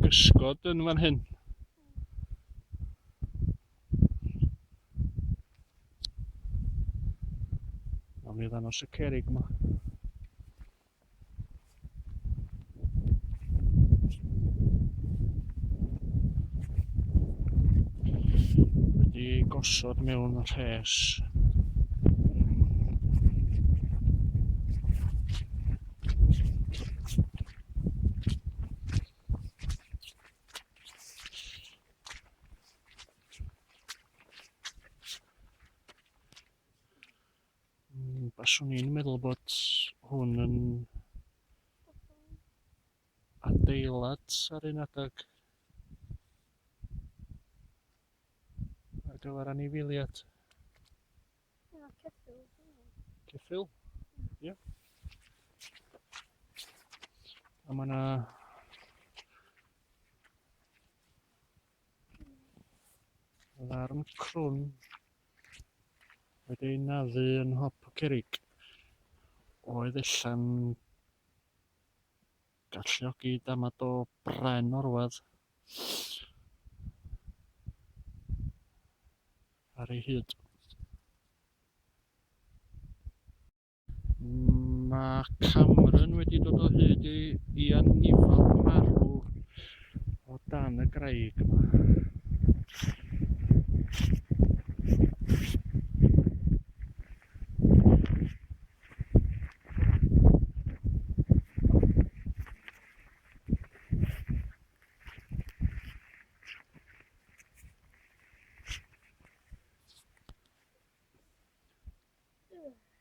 gysgod yn fan hyn. Nawn ni ddangos y cerrig yma. Wedi gosod mewn rhes. Baswn i'n meddwl bod hwn yn adeilad ar un adeg ar gyfer anifeiliaid. Ie, ceffyl. Ceffyl? Ie. A mae yna ddarn crwn wedi ei naddu yn nhop y cerrig oedd ella'n galluogi damad o bren orwedd ar ei hyd. Mae Cameron wedi dod o hyd i, i anifal marw o dan y graig yma.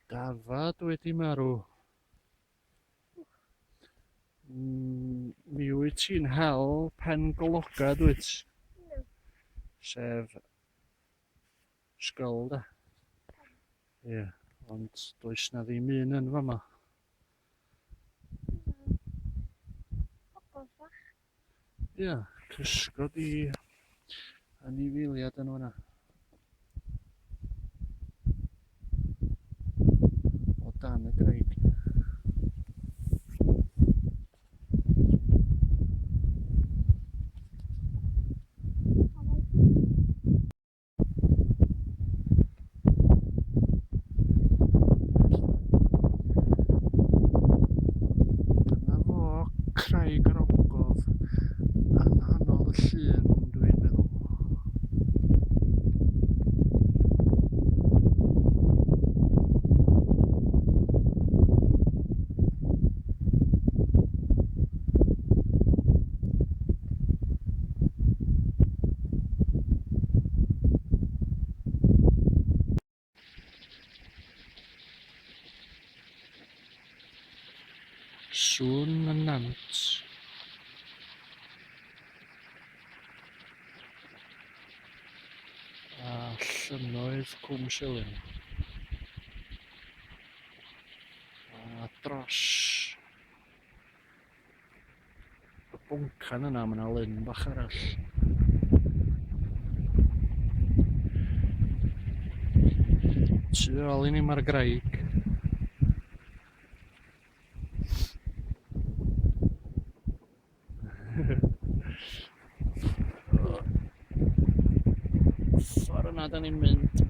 Dafad wedi marw. Mm, mi wyt ti'n hel pen gologad wyt? No. Sef sgol da. Ie, yeah, ond does na ddim un yn fama. Pobl fach. Ie, yeah, cysgod i anifeiliad yn fanna. O dan y graig. Dyna fo, Craig yr Ogof, yng nghanol y llun, dwi'n meddwl. Sŵn y nant. A llynnoedd Cwm Silyn. A dros Y boncan yna, mae yna lyn bach arall. Tu ôl i ni mae'r graig. Ffordd yna da ni'n mynd.